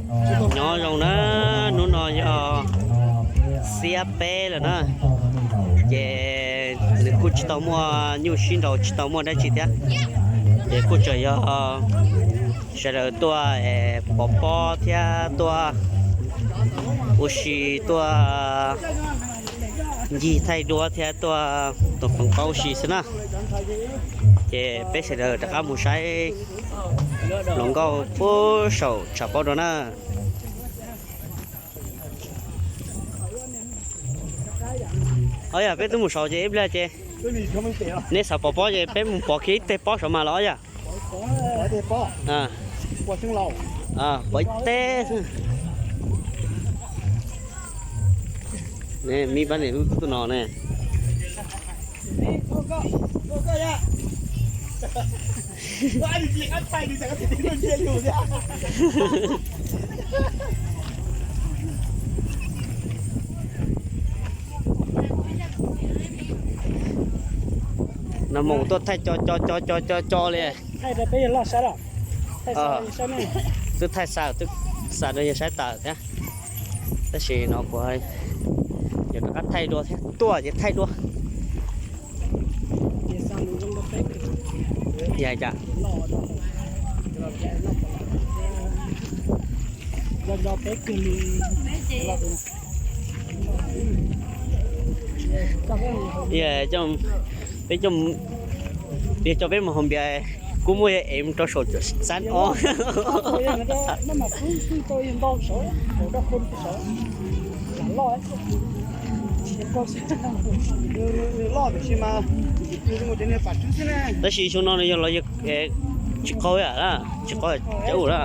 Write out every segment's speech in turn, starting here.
Nyob zoo na, hnub no yog xiab peb lawm na, ces nws kuj tsis tau muaj nyuj sib nraus, tsis tau muaj dab tsi thiab, ces kuj tseem yog sawv daws tuaj pov pob thiab tuaj ua si, tuaj ncig thaij duab thiab tuaj tus feem pab ua si xwb na. Ces peb sawv daws rov qab mus saib hluas nkauj puag saum tshav pob rau na. Os, yog peb twb mus saud ces ib pliag ces neb xav pov pob ces peb mus pov kiag ib teg pob saud mas los yog. Pov ib teg. Mib pab niam lub tub no ne. Nag hmo tuaj thaij co co co co co co li. Twb thaij xa, twb xa rau yawg saib tas thiab. Tab sis no kuv yuav rov qab thaij dua thiab, tuaj ces thaij dua. Yog cas? Peb, peb coj peb mus haus npias, kuj muaj yog ev rau saum xab ob. Tab sis xyoo no nws yog los yog tsis qaug, tsis qaug cov ub na.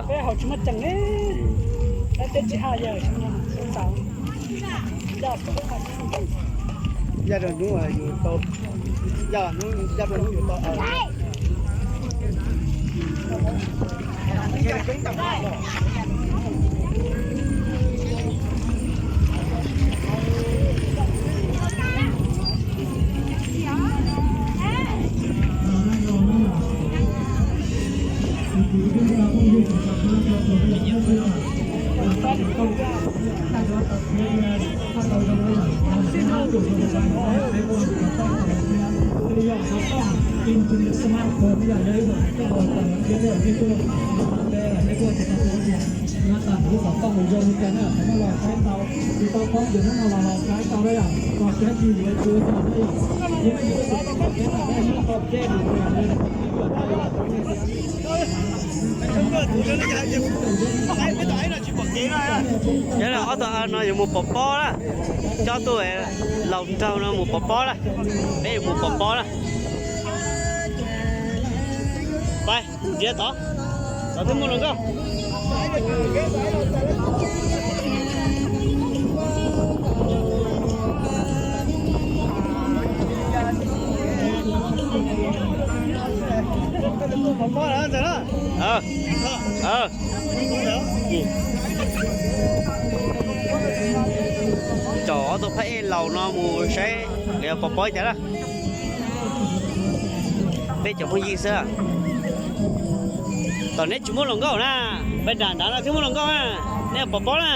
Yog li ob tug no yuav mus pov pob na, coj tus laus nraug no mus pov pob na, peb yuav mus pov pob na. Pais nrhiav tod, tod twb muaj hluas nkauj. Caum ob tug phab ej laus no mus saib lawv pov pob cas na. Peb cov phooj ywg xwb. Tom neb tsis muaj hluas nkauj na, peb nram nrad no twb muaj hluas nkauj na, neb pov pob na.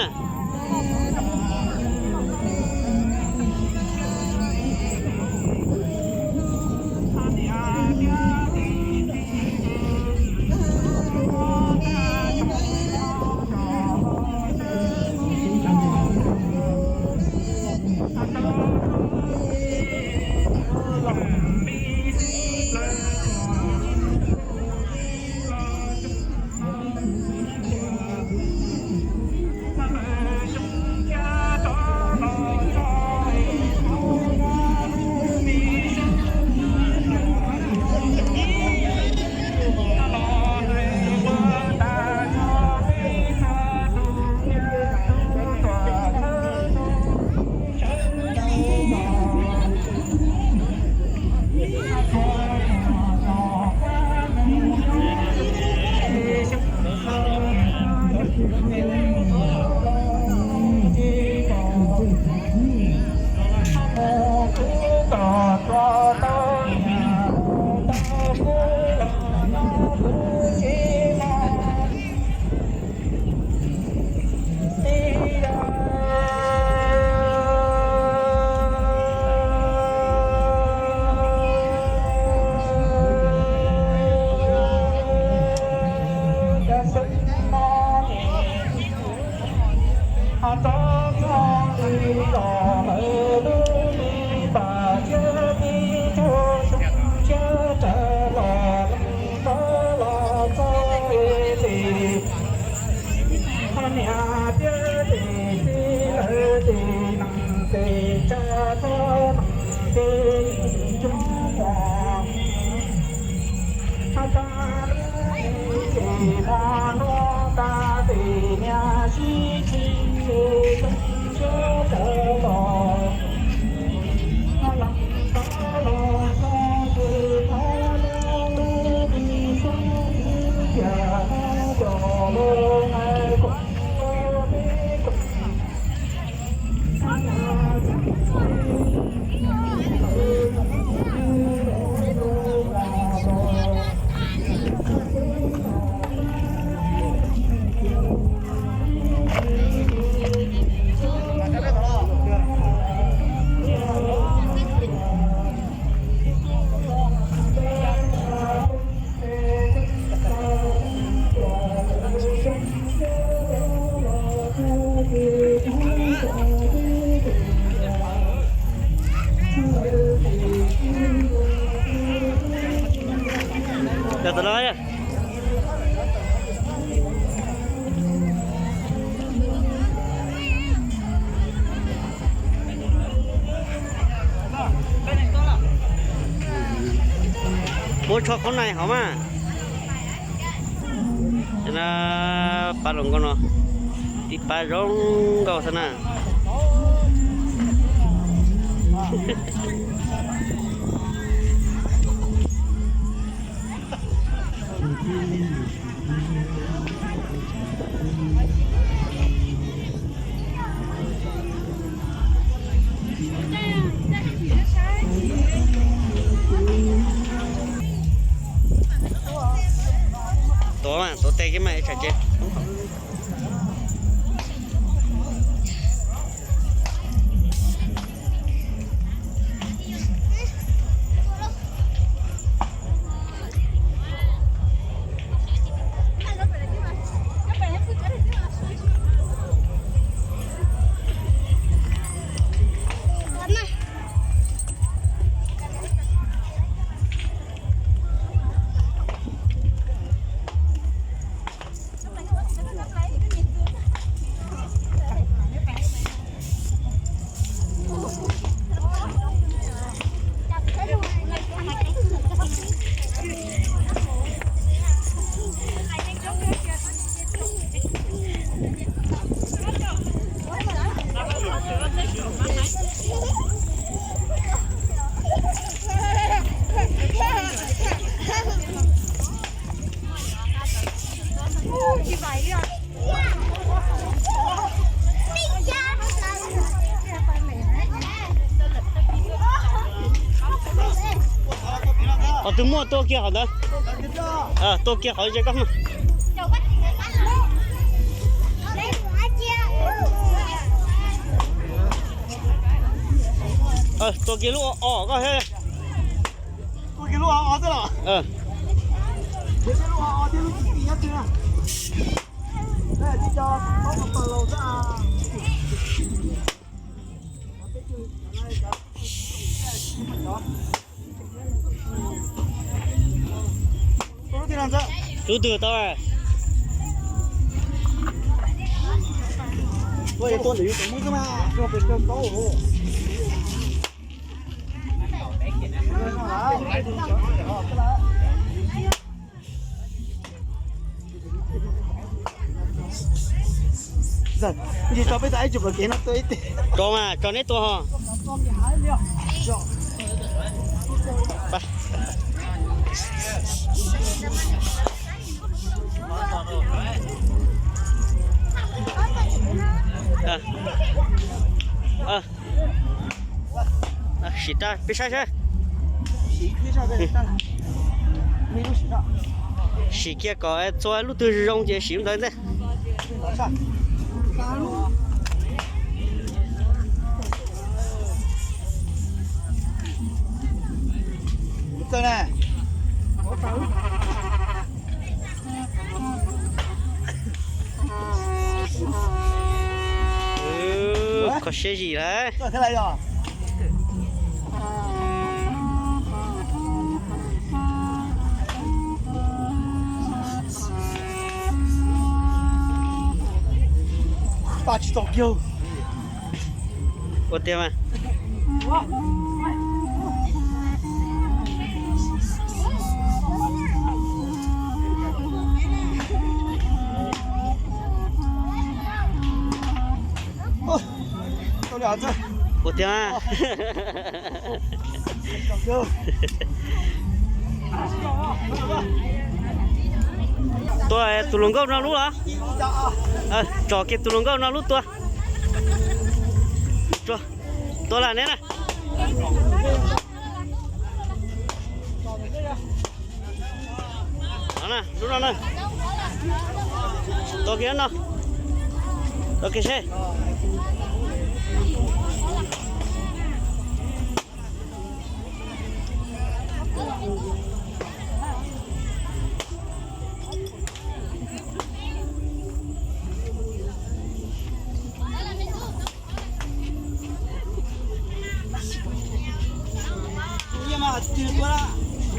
Niam thiab txiv, txiv lawv txiv, nees txiv tsawb txog nees txiv yeej coob muaj. Tag lub txiv hmo ntuj tag, txiv niam sib txig, txiv tub sawv los. Cov tom no. Muab tsho qhob nai hov mas. Ces na, pab hluas nkauj no tib pab zoo nkauj xwb na. Tuav mas, tuav tes kiag mas, tsam ces. Qhov twg muaj tua kiag qhov ntawd. Tua kiag qhov ze koj. Tua kiag lub o koj thiab. Tua kiag lub o o xwb los? Rub twg tau? Tso peb tau ib tug qhov kev no tua ib teg. Tso mas, tso neb tua ho. Sim rau peb saib saib. Sim kiag kom txua lub twg zoo ces sim lub ntawd ntej. Kho siab zim lawm. Paj tsis txaus kiag. Ua tiag mas. Ua tiag mas. Tua tus hluas nkauj no lub los? Tsom kiag tus hluas nkauj no lub tua. Tua lam neb na. Lub no na. Tua kiag no. Tua kiag seb.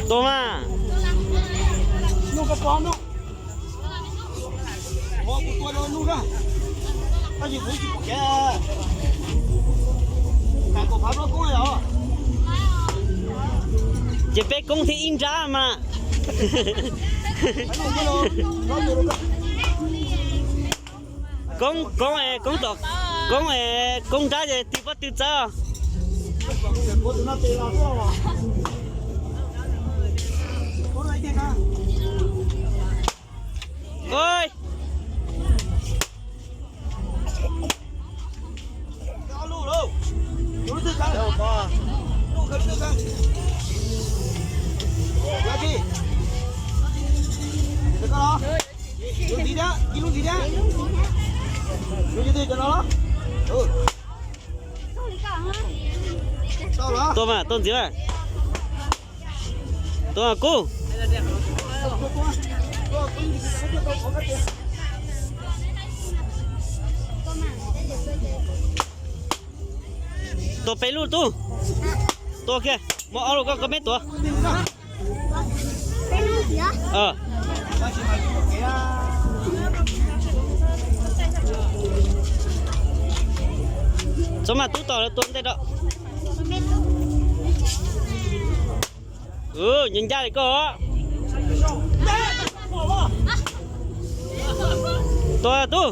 Tua mas. Ces peb koob thiab ib nrab mas. Koob, koob, koob tom, koob, koob nrab ces tig pob tw txawb. Tua mas, tua ntxiv mas. Tua kub. Tua peb lub tub. Tua kiag, muab ob lub koj koj peb tuav. Txhob mas tub tom lawv tua ntej rau. Ncaj ncaj li koj. Tua tub.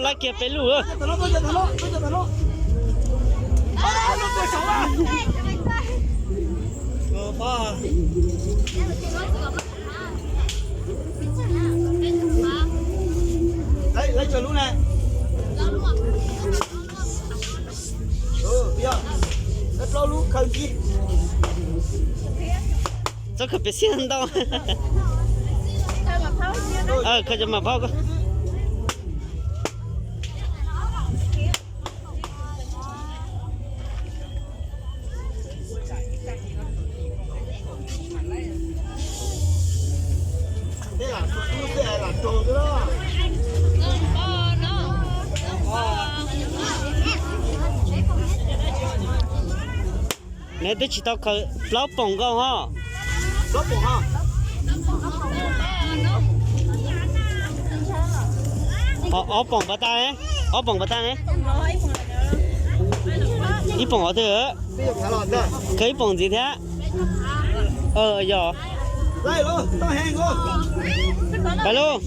Lab kiag peb lub. Txhob khaws pem xiab ntau. Khaws cov mam phauj ko. Neb twb tsis tau khaws plaub poom nkaus ho. Ob poom pas tag ne, ob poom pas tag ne. Ib poom qhov twg? Khaws ib poom ntxiv thiab. Yog. Pais lauj.